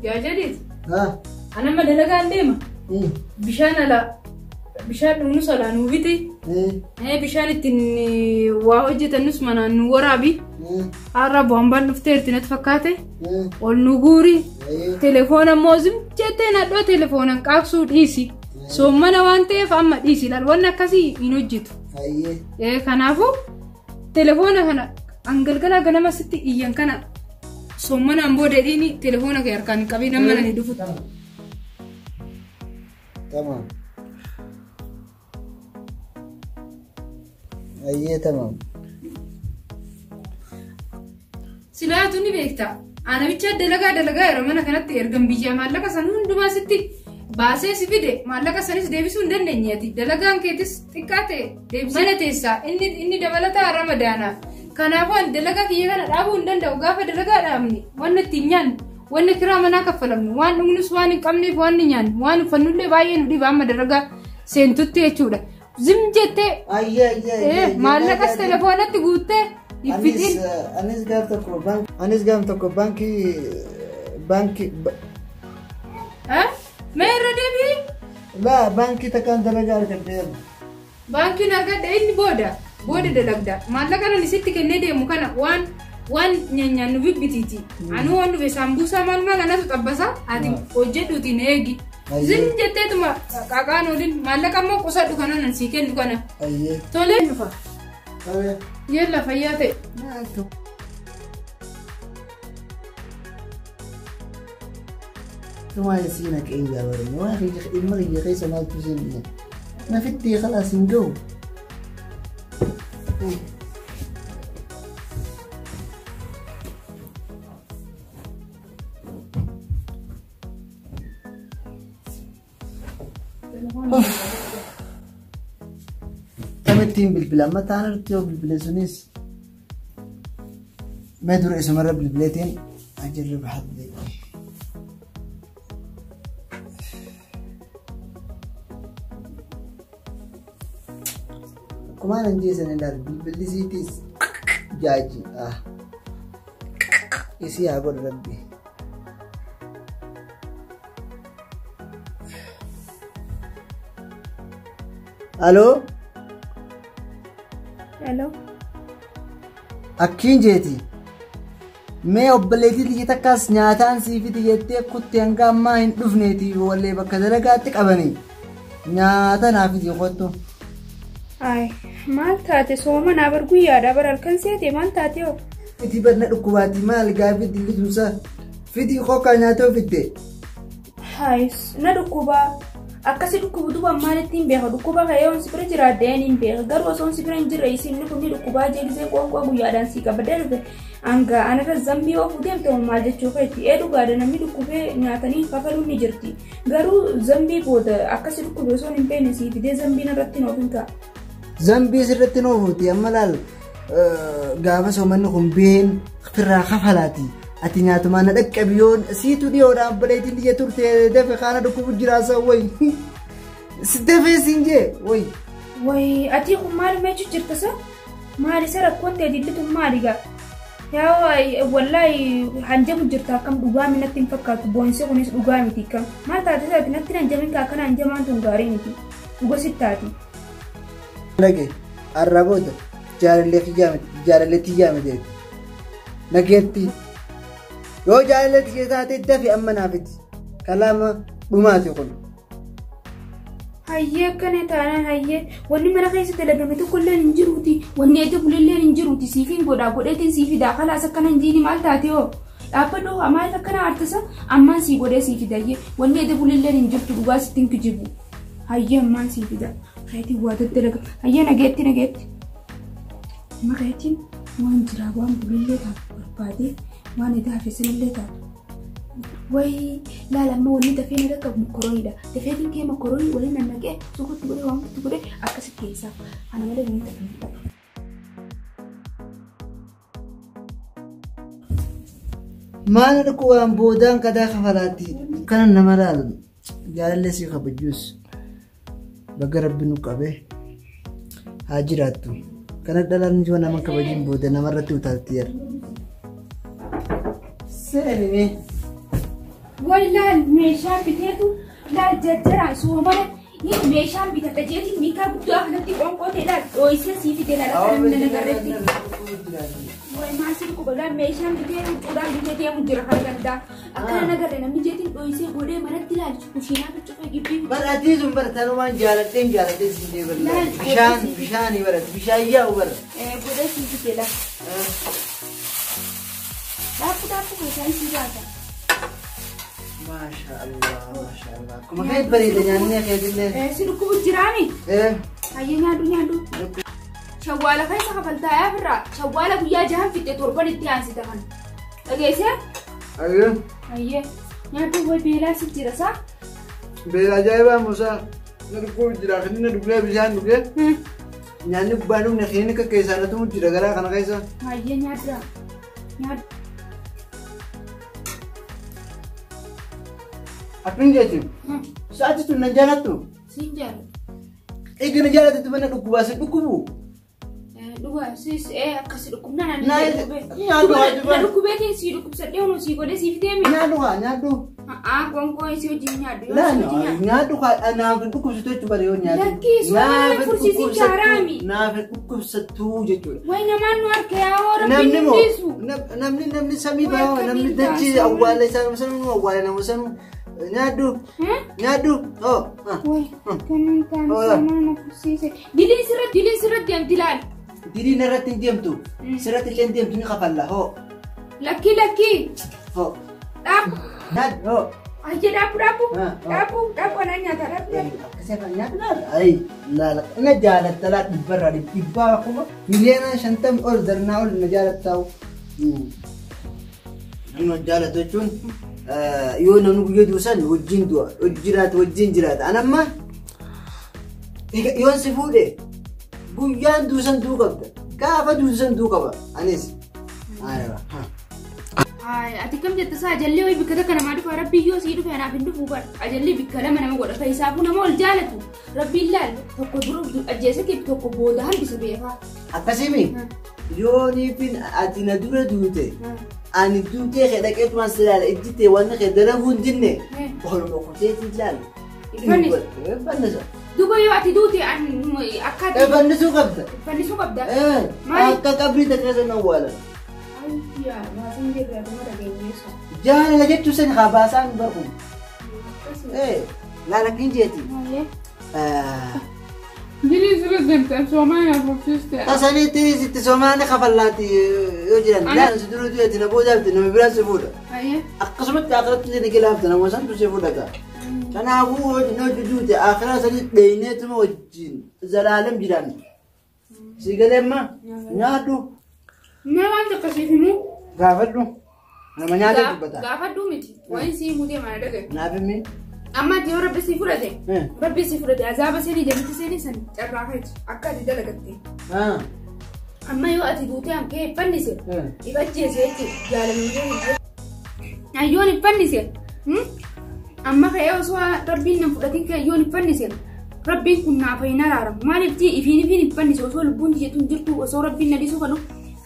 Yaa jadiid. Haa. Ana amma dalagaan deema. Bishaan alaa bishaan dhugnus alaa nuu biti. Bishaan ittiin waa hojjetannus manaan nu waraabi. Har'a bombaan dhufteerti natti fakkaate. Ol nu guuri. Telefoona immoo zim jettee nadhoo telefoonaan qaabsuu dhiisi. Soommana waan ta'eef amma dhiisi laal wanni akkasii hin hojjetu. Kanaafuu telefoona kana an galgala ganama sitti iyyan kana soommanaan booda dhiini telefoona kee harkaan hin qabiin amma nani dhufutti. Tamam. Ayyee tamam. Silaatu ni beekta. Ana bicha dalagaa dalagaa yeroo mana kanatti ergan biyyaa maallaqa san hundumaa sitti baasee si fide maallaqa sanis deebisuu hin dandeenye ati. Dalagaan keetis xiqqaa ta'e deebisee mana teessaa inni dabalataa ramadaana. Kanaafuu ani dalagaa kiyya kana dhaabuu hin danda'u gaafa dalagaa dhaabne wanni ittiin nyaannu wanni kiraa manaa kaffalamnu waan dhugnus waan hin qabneef waan ni nyaannu waan uffannullee baay'ee nu dhiba amma dalagaa seentutti jechuudha. Zim jettee Ayyee ayyee ayyee. maallaqas telefoonatti guuttee hin fixin. Anis gaaf tokko baankii anis gaaf tokko baankii baankii Mee irra deebi'i. Laa baankii takkaan dalagaa argadheera. Baankiin argadhe inni booda booda dalagda. Maallaqa nan isitti kennee deemu kana waan waan nyaannu bibbitiiti. Anuu waan dhufe saambuusaa maal maal anatu xabbasa ati hojjedhuuti na eegi. Zim jetteetuma qaqaan oolin maallaqa immoo qusadhu kana nan sii kennu kana. Ayyee. Tolee dhufa. Tolee. Yeella fayyaa ta'e. Maaltu. Tumaa isii naqee jaabarne waa ilma kiyya keessa maaltu isin nafitti khalaas hin ga'u. Tamittiin bilbila amma taanarratti yoo bilbile sunis mee dura isumarra bilbileetiin ajirri bahadde. Akkumaan hin jeesan ilaal bilbilli siitiis jaaji. Isii haa godhu rabbi. Aloo. Aloo. Akkiin jeeti. Mee obboleettii tiyya takkaas nyaataan sii fidi jettee kutte hanga ammaa hin dhufneeti wallee bakka dalagaatti qabanii. Nyaata naa fidi kottu. Ay, maal taate sooma naa bar guyyaadha bar halkan seete maal taate hoo? Fidi bar na dhukkubaati maal gaafii dillitumsa fidi kokkaa nyaata fidde. Hay, na dhukkubaa. Akkasi dhukkubu duuba maalitti hin beeka dhukkuba ka'ee yoon si bira jiraadde hin beeka garuu osoo si bira hin jirre isin kun ni dhukkubaa jeegisee qoonqoo guyyaadhaan si qabadee dhufe hanga anarra zambii oofuu deemte maal jechuu keetti ee dhugaadha namni dhukkubee nyaatanii kafaluun ni jirti garuu zambii booda akkasi dhukkube osoo hin beekne si fidee zambiin irratti hin oofin ka'a. Zambii sirratti hin oofuuti amma laal gaafa soomanni kun biheen firraa kafalaati. Ati nyaatumaan na dhaqqabi yoo siitu dhiyoodha obboleettiin biyya turte dafe kaana dhukkubu jiraasa wayi. Si dafee siin jee wayi. Wayi ati kun maal meechu jirta sa? Maal isa rakkoon ta'e dillitu maali gaa? Yaa wallaahi hanjamu jirta akkam dhugaa natti hin fakkaatu boonsi kunis dhugaa miti akkam. Maal taate isaati natti hin hanjamin kaa akkana hanjamaan tun gaarii miti. Dhuga sitti taati. Dhage har'a booda jaalallee kiyyaa miti jaalallee tiyyaa miti. Nageetti. Yoo jaalallee tiyya taate dafi amma naafiti. Kalaama dhumaati kun. Hayyee akkana taanaan hayyee wanni mana keessa dalagame tokkollee hin jiruuti wanni ija bulellee hin jiruuti siifiin godhaa godheetiin sii fidaa kalaas akkana hin jiini maal taate hoo dhaabbadhu maaliif akkana aartisa ammaan sii godhee sii fidayyee wanni ija bulellee hin jirtu dhugaa sitti hin kijibu hayyee ammaan sii fida keetiin waa daddalaga hayyee nageetti nageetti amma keetiin waan jiraa waan bulellee taatu barbaadee waan ija hafesanillee taatu. Wayi laala amma wanni dafee na dhaqqabu mokoroniidha. Dafeetiin kee mokoronii waliin nannaqee suuqatti godhee waan itti godhee akkasitti keessaa. Kana malee wanni dafee hin dhaqqabu. Maal dhukkubaan boodaan kadaa kafalaatti kana nama laalu jaalallee sii kabajuus baga rabbi nu qabee haa jiraattu. Kana dhalaan yoo nama kabajiin booda namarratti utaalti jira. Seenime. Way laal meeshaa biteetu laal jarjaraan soomana meeshaan bitadha jeetiin miikaa guddaa kanatti qoonqoo ta'e laal dhooyisee sii fide laal akka namni na nagarreetti. Way maal si dhukkuba laal meeshaan bitee huccuudhaan bitee deemu jira kana gandaa. Akka na nagarre namni jeetiin dhooyisee godhee manatti laal kushiinaa cuccufee gibbii. Bara ati sun bara tanumaan jaaladheen jaaladheen siin deebiin. Bishaan bishaanii bara bishaan yaa'u bara. Godhee sii fide laal. Dhaabbu dhaabbu keessaan sii baata. Maasha Allah, maasha Allah. Akkuma kee bareeda nyaanni keetillee. Si dhukkubu jiraami? Hayyee nyaadhu nyaadhu. Shawwaala keessa kafaltaa yaa firraa. Shawwaala guyyaa jahan fixxe torban itti aansita kana. Dhageessee? Hayyee. Hayyee. Nyaadhu way beelaa si jira saa? Beela ajaa'ibaa Musaa. Na dhukkubu jira kinni dhugee bishaan dhugee. Nyaanni gubbaa dhumne kinni akka keessaa na tumu jira garaa kana keessa. Hayyee nyaadhaa. Nyaadhu. Akkam jechuun? Sa'aati tun nan jaalattu? Siin jaalladha. Eega na jaalattu mana dhukkubaa si dhukkubu? Dhugaa siis akkasi dhukkubnaan ani Nyaadhu haa na dhukkubeetiin sii dhukkubsadhee hunu sii godhee siif deemi. Nyaadhu haa nyaadhu. Haa qoonqoo isii wajjin nyaadhu. Nyaadhu haa naaf hin dhukkubsitu jechuudha yoo nyaadhu. Lakkii soomana fursiisiin jaaraami. Naaf hin dhukkubsattu jechuudha. Way namaan nu harka yaa hoo rabbiin nu dhiisu. Namni namni samii ba'a namni dachii awwaala isaa sanuu awwaala nama sanuu. Nyaadhu. Nyaadhu. Oh. Way kanan taane soomana na fursiise. Diliin sirratti diliin sirratti deemti laal. Diliin irratti hin deemtu. Sirratti illee hin deemtu ni kafalla. Hoo. Lakkii lakkii. Hoo. Dhaabbu. Nyaadhu. Hoo. Ayyee dhaabbu dhaabbu. Dhaabbu dhaabbu anaan nyaata dhaabbu. Akkasii afaan nyaadhu laala. Ayi laala. Na jaalatta laa dhibbarraa dhibbaa akkuma miliyoona 50 ol darnaa ol na jaalattaa'u. Namni jaalatu jechuun yoo namni guyyaa duusan wajjin du'a jiraata wajjin jiraata. Ani amma yoon si fuudhe guyyaan duusan duu qabda. Gaafa duusan duu qaba. Anis. Ati kam jetta saa ajallee wayi bikka takka namaa dhufa rabbii yoo sii dhufe anaaf hin dhufu bara. Ajallee bikka lama nama godha fayisaafuu nama ol jaalatu. Rabbiin laal tokko dura ajjeesatiif tokko booda hambisa beekaa. Akkasimi yoo niifin ati na dura duute ani duutee kee dhaqeetumaan si ilaala ijji tee waan kee dalaguu hin dinne oluma kuteetii ilaala. Fannisa. Duuba yoo ati duute akka ati. Fannisuu qabda. Fannisuu qabda. Akka qabrii takka sana awwaalan. Ayyaa baasaan jirra dhuma dhageenyeessa. Jaalala jechuun sani haa baasaan barku. Laala kin jeeti. Dilii sirra deemte soomaa yaa fursiiste. Tasaniitti sitti soomaan kafallaati yoo jiran laala si dura du'eeti na boodaafti nama biraan si fuudha. Akkasumatti akhiratti illee ni gilaafta nama santu si fuudha gaa. Kanaafuu hojii duute akhiraa sanii dheeyneetuma wajjin zalaalam jiraan. Si galee amma nyaadhu. Mee waan takka siif himuu? Gaafadhu. Nama nyaata dubbata. Gaafadhu miti. Waan sii himuu deema na dhagaye. Naaf himi. Amma ati yoo rabbi sii fudhate. Rabbi sii fudhate azaaba seenii jannati seenii san carraa keeti akka ati dalagatte. Amma yoo ati duutee hankee fannise. Ifajjeese jechuudha jaalamee. Ayyoon hin fannise. Amma ka'ee osoo rabbiin na fudhatin ka'ee yoon hin fannise. Rabbiin kun naaf hin araaramu. Maaliif jee ifiin ifiin hin fannise osoo lubbuun tiyyeetu hin jirtu osoo rabbiin na dhiisuu kanu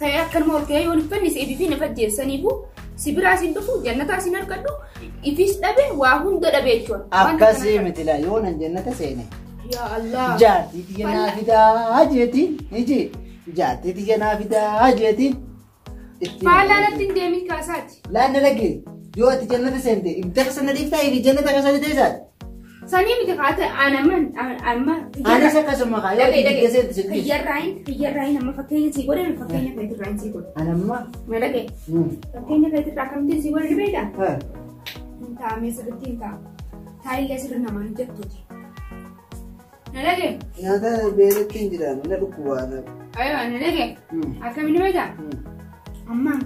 ka'ee akkanuma ol ka'ee yoon hin fannise ifiin ifajjeessaniifu si biraa siin dhufu jannataa siin argadhu ifis dhabe waa hunda dhabe jechuudha. Akkasii miti laa yoo nan jannata seene. Yaa Allah. Jaartii tiyya naa fidaa jeeti. Iji jaartii tiyya naa fidaa jeeti. Faallaa natti hin deemin kaasaati. Laan na dhagee yoo ati jannata seente ibidda keessa na dhiiftaa ifi jannata keessa ni teessaati. Sanii miti kaate anaman amma. Anis akkasuma kaa yoo ibidda seente si dhiisu. Kiyyarraayin amma fakkeenya sii godhe fakkeenya keetirraayin sii godhe. Anamma. Na dhagee. Fakkeenya keetirraa akkamittiin sii godhe ni beektaa? Hin taa'amee sirriitti hin taa'u. Taa'illee sirri namaan hin jettuuti. Na dhagee. Nyaata beelatti hin jiraan na dhukkubaa. Aywa na dhagee. Akkamiin beektaa? Amma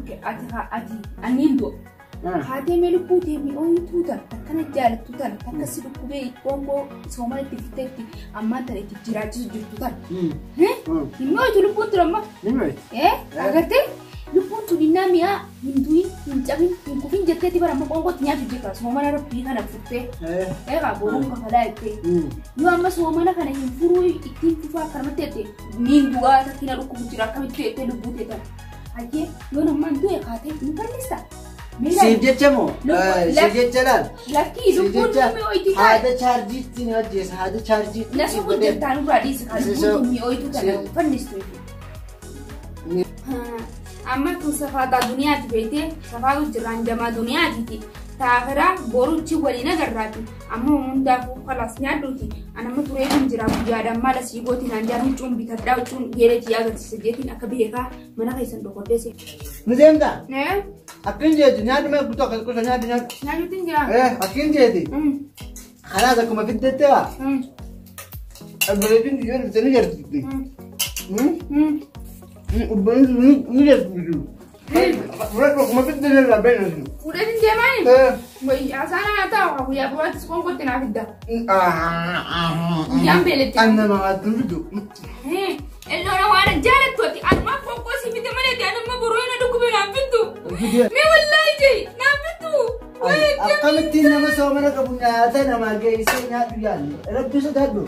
ati aniin du'a. Haatee mee lubbuu tee mi'ooytuu tana akkana jaalattu tana takka si dhukkubee qoonqoo soomana itti furteetti ammaan tana itti jiraachisu jirtu tana. Hin mi'ooytu lubbuun tura amma. Agartee lubbuun tun innaa mi'aa hin du'in hin cabin hin kufin jetteetti bara amma qoonqootti nyaatu jirta soomana rabbii kana furtee. Egaa boruun kafalaa jettee. Yoo amma soomana kana hin furuu ittiin fufaa akkanumatti jettee niin du'aa takkina dhukkubu jira akkamitti jettee lubbuu tee tana. Hayyee yoo nammaan du'e kaatee hin fannista. Siif jecha moo? Siif jecha laal. Lakkii lubbuun mi'ooyti taate. Haada chaarjiitti ni hojjeessa haada chaarjiitti. Na sobu jirtaan irraa dhiisa kan lubbuun mi'ooytu kana fannistu. Amma tun safaataa duniyaati beektee safaatu jiraan jamaa duniyaatiiti. Taafiraa boruchi waliin agarraati. Amma hundaafuu kalaas nyaadhuuti. Anamma turee kun jira guyyaadhaan maala sii gootiin aan jaan huccuun bitadhaa huccuun geereetii agarsiisa jeetiin akka beekaa mana keessan dokoddeesse. Ni deemtaa? Akkin jeeti nyaadhu mee guutuu akkas gosa nyaadhu nyaadhu. Nyaadhuutiin jira. Akkin jeeti. Kalaas akkuma fiddettee waa. Obboleettiin yoo dhufte ni garti. Obboleettiin ni garti. Fudhadhu akkuma fidde irraa beekna. Fudhatiin deemaani? Haasaan haa ta'u guyyaa biraattis qoonqootti naa fidda. Guyyaan beelette. Annama haatu fidu. Elloona waan jaalattuuti anumaa qoonqoo si fide malee anuma boroo na dhukkube naan fiddu. Mee wallaahi jee naan fiddu. Akkamittiin nama soomana qabu nyaata namaa geessee nyaadhu yaallu. Rabbi sodaadhu.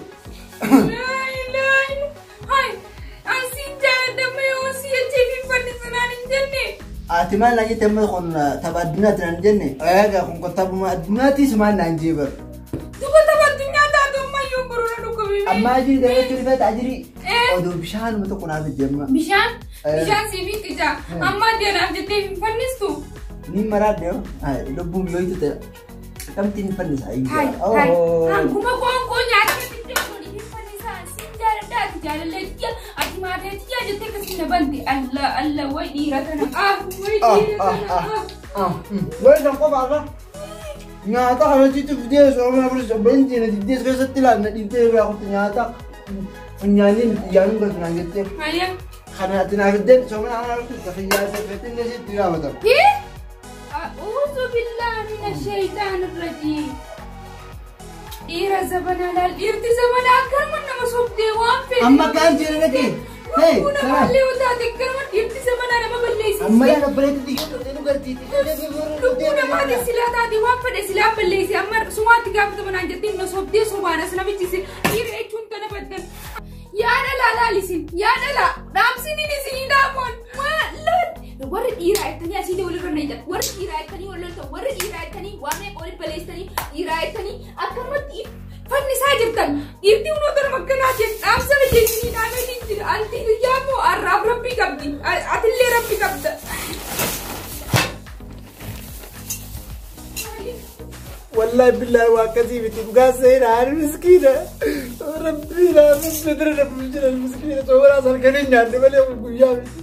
Ati maal naan jette amma kun tapha addunyaatti naan jenne egaa kun kun taphuma addunyaattis maal naan jee bar. Duba tapha addunyaa taatu ammayyuu boroo na dhukkube. Amma ajirii dalachuun rifeeta ajirii oduu bishaanuma tokko naaf fidde amma. Bishaan? Bishaan siif hin qicaa. Amma addeenaaf jettee hin fannistu. Ni maraadhe yoo lubbuun yoo itti akkamittiin hin fannisa. Hanguma qoonqoo nyaatee fiddee kun hin fannisaa siin jaaladha ati jaalallee tiyya ati maatee tiyya jettee akkasii na bante alla alla wayi dhiira tana ah wayi dhiira tana ah. Wayi kan qofaarra nyaata kanatti fidee soomana bilis obboleettiin na diddees keessatti ilaalla dhiibdee irraa kutte nyaata funyaaniin yaanuun galtu naan jettee. Kana ati naa fiddeen soomana kana kutte xiyyaasa feetiin sitti gaafatamu. أعوذ بالله من الشيطان الرجيم. إيرا زبنا لا إيرتي زبنا أكرم أنا مصوب ديوان في. أما كان جيرانك هي. أنا بلي وتاتي أكرم إيرتي زبنا أنا ما بلي. أما يا ربنا تدي تدي لبونا ما دي سلا تاتي وان في سلا بلي أما سواتي قابل من عندي مصوب دي صوبانا سنا بيجي إيرا إيشون تنا بدل. يا لا لا لسين يا لا رامسيني لسين دامون ما لا. warri dhiiraa jettanii asii walirra na ijaan warri dhiiraa jettanii wal loltan warri dhiiraa jettanii waan meeqa walitti balleessitanii dhiiraa jettanii akkanumatti fannisaa jirtan dhiirti hunoota nama akkanaa jeen dhaamsa biyyeessinii dhaameetiin jira anti biyyaa moo arraaf rabbii qabdi atillee rabbii qabda. Wallahi billahi waa akkasii miti dhugaa seenaa ani miskiina rabbii naa rabbi bira rabbi jira miskiina sooraas halkan hin nyaanne malee guyyaa miti.